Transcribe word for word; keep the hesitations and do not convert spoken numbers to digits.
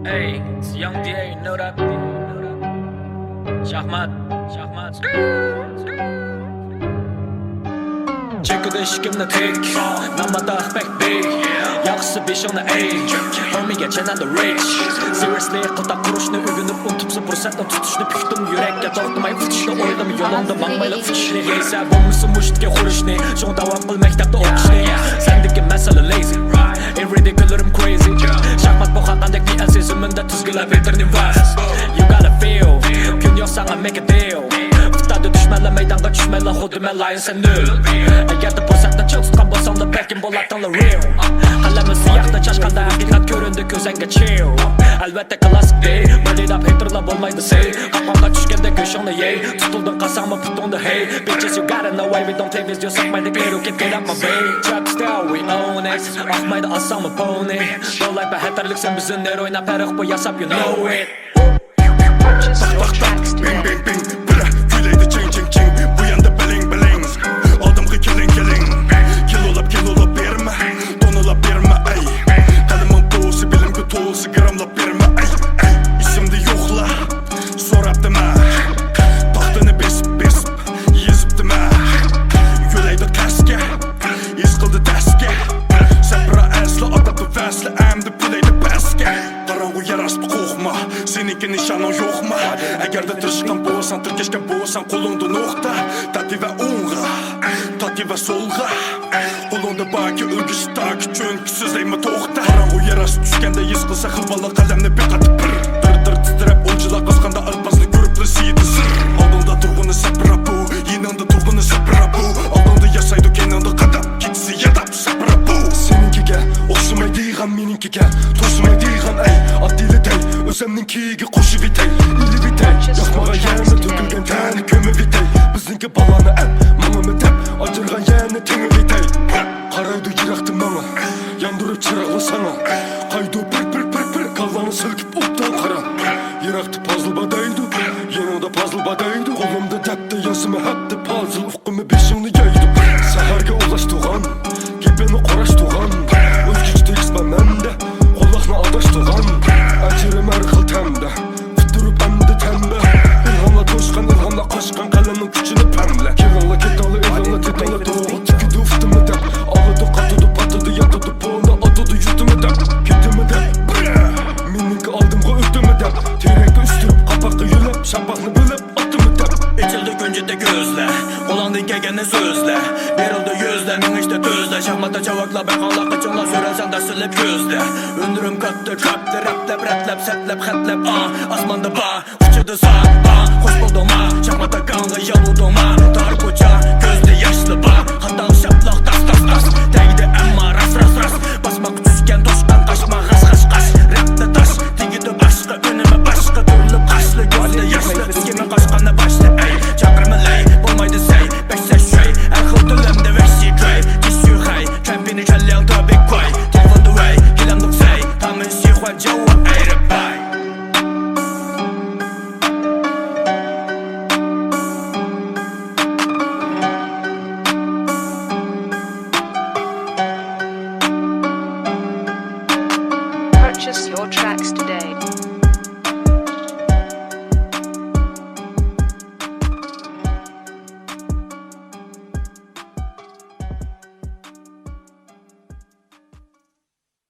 Hey, it's Young D A, you know that. شاھمات، شاھمات. چېكىدە ئىشىكىمنى تىك، نامادا بەك بىگ، ياقىسى بېشىڭنى ئەي، ھەممىگە چەنەندە رىچ. سېرىيەسلى قىلتاق قۇرۇشنى ئۆگىنىپ ئۇنتۇپسە پۇرسەتنى تۇتۇشنى پۈكتۈم يۈرەككە توختىماي ئۇچۇشنى ئويلىما يولۇڭدا ماڭمايلا ئۇچۇشنى يەيسە بولمىسا مۇشتكە خۇرۇشنى شۇڭا داۋام قىل مەكتەپتە ئوقۇشنى سەندىكى مەسىلە لەيزى. Everyday كۈنلىرىم crazy. شاھمات بۇ خاقاندەك بىئەسى زېمىندا تىزگىنلەپ ھېيتېرنى ۋاس. You gotta feel. كۈن يوق ساڭا make a deal. ئۇتادا دۈشمەنلەر مەيدانغا چۈشمەيلا خۇددى مەن لايون سەن نۆل. ئەگەردە پۇرسەتنى چىڭ تۇتقان بولساڭلا بەلكىم بولاتتىڭلا رىل. قەلەمنى سىياھتا چاچقاندا ھەقىقەت كۆرۈندى كۆزۈڭگە چىل. ئەلۋەتتە كلاسسىك دەي مەلىداپ ھېيتېرلا بولمايدۇ سەي. قاپقانغا چۈشكەندە گۆشۈڭنى يەي. تۇتۇلدۇڭ قالساڭمۇ پۇتۇڭدا ھەي. Bitches, you gotta know why we don't play with you. ساقمايدۇ ئېرۇ كەتكەيلەپ ما بەي. Trap style, we own it. ئاقمايدۇ ئالساڭمۇ pony. Don't like بەھەتەرلىك سەن بىزدىن نېرو ئوينا پەرق بۇ ياساپ you know it. تاق تاق تاق، بىڭ بىڭ بىڭ، بىرە كۈيلەيدۇ چىڭ چىڭ چىڭ. بۇ ياندا بىلىڭ بىلىڭ، ئالدىمغا كېلىڭ كېلىڭ. كىلولاپ كىلولاپ بېرىمە، توننىلاپ بېرىمە ئەي. قەلىمىڭ بولسا بىلىمگە تولسا گراملاپ بېرىمە ئەي ئەي. ئېسىمدە يوقلا سوراپتىمە، تاختىنى بېسىپ بېسىپ يېزىپتىمە. يۆلەيدۇ قەستكە، ھېس قىلدى دەسكە. سەپرا ئەسلى ئاتاپتۇ ۋەسلى ئەمدى پۈلەيدۇ پەسكە. قاراڭغۇ يەر ئاستى قورقما، سېنىڭكى نىشانىڭ يوقما؟ ئەگەردە تىرىشقان بولساڭ، تىركەشكەن بولساڭ، قولۇڭدا نۇقتا. تارتىۋەر ئوڭغا، تارتىۋەر سولغا. قولۇڭدا باركى ئۈلگىسى تاكى، چۈنكى سۆزلەيمەن توختا. قاراڭغۇ يەر ئاستى چۈشكەندە ھېس قىلسا خىلۋاللىق قەلەمنى بىر قاتىپ بىر، بىر، بىر تىترەپ ئۇنچىلا قىزغاندا ئەلپازنى كۆرۈپلا سىيىدۇ زىر. ئالدىڭدا تۇرغىنى سەپرا بۇ، يېنىڭدا تۇرغىنى سەپرا بۇ. ئالدىڭدا ياسايدۇ، كەينىڭدە قاداپ كېتىسى ياداپ سەپرا بۇ. سېنىڭكىگە ئوخشىمايدىغان مېنىڭكىگە توشمايدىغان ئەي ئاددىيلا دەي. ئۆزەمنىڭ كېيىگە قوشۇۋېتەي، ئېلىۋېتەي. ياقمىغان يەرنى تۆكۈلگەن تەرنى كۆمۈۋېتەي. بىزنىڭكى بالانى ئەپ ماڭىمۇ دەپ ئاجرىغان يەرنى تېڭىۋېتەي. قارايدۇ يىراقتىن ماڭا، ياندۇرۇپ چىراغلا ساڭا. قايدۇ پىر پىر پىر پىر، كاللاڭنى سىلكىپ ئوبدان قارا. يىراقتا پازىل بار دەيدۇ، يېنىڭدا پازىل بار دەيدۇ. قولۇمدا دەپتە يازىمەن ھەپتە پازىل، ئۇقۇمى بېشىڭنى يەيدۇ. سەھەرگە ئۇلاشتۇرغان، گېپىنى قۇراشتۇرغان. ئۆزگىچە تېكىست بار مەندە، قۇلاقنى ئاداشتۇرغان. ئەجرىم ھەر خىل تەمدە، پۈتتۈرۈپ ئەمدى تەمدە. ئىلھاملار توشقان، ئىلھاملار قاچقان، قەلەمنىڭ كۈچىنى پەملە. كېلىڭلار كېتىڭلار، ئىلھاملار تېتىڭلار، توغرا تىكىدۇ پۇتۇمنى دەپ. ئالىدۇ، قاتىدۇ، پاتىدۇ، ياتىدۇ، پونا ئاتىدۇ يۇتۇمنى دەپ. كېتىمنى دەپ، مېنىڭكى ئالدىمغا ئۆتۈمنى دەپ. تېرەككە ئۈستۈرۈپ، قاپاققا يۆلەپ، شاپاقنى بۆلۈپ، ئاتىمنى دەپ. ئېچىلدى كۈنجۈتتە كۆزلەر، قولۇڭدىن كەلگەننى سۆزلە. بېرىلدى يۈزلەر، مېڭىشتە تۈزلە. شاھماتتا چاۋاكلاپ، بەرقاڭلار قېچىڭلار، سۈرەسەن دەسسىلىپ كۆزلە. ھۈنىرىم كاتتا، كۆپتە رەپلەپ، رەپلەپ، سەتلەپ، خەتلەپ، ئا، ئاسماندا بار، ئۇچىدۇ سا، ئا، خوش بولدۇڭما؟ شاھمات ئاكاڭغا يالۋۇردۇڭما؟ تار كوچا، كۆزدە ياشلا بار، خاتا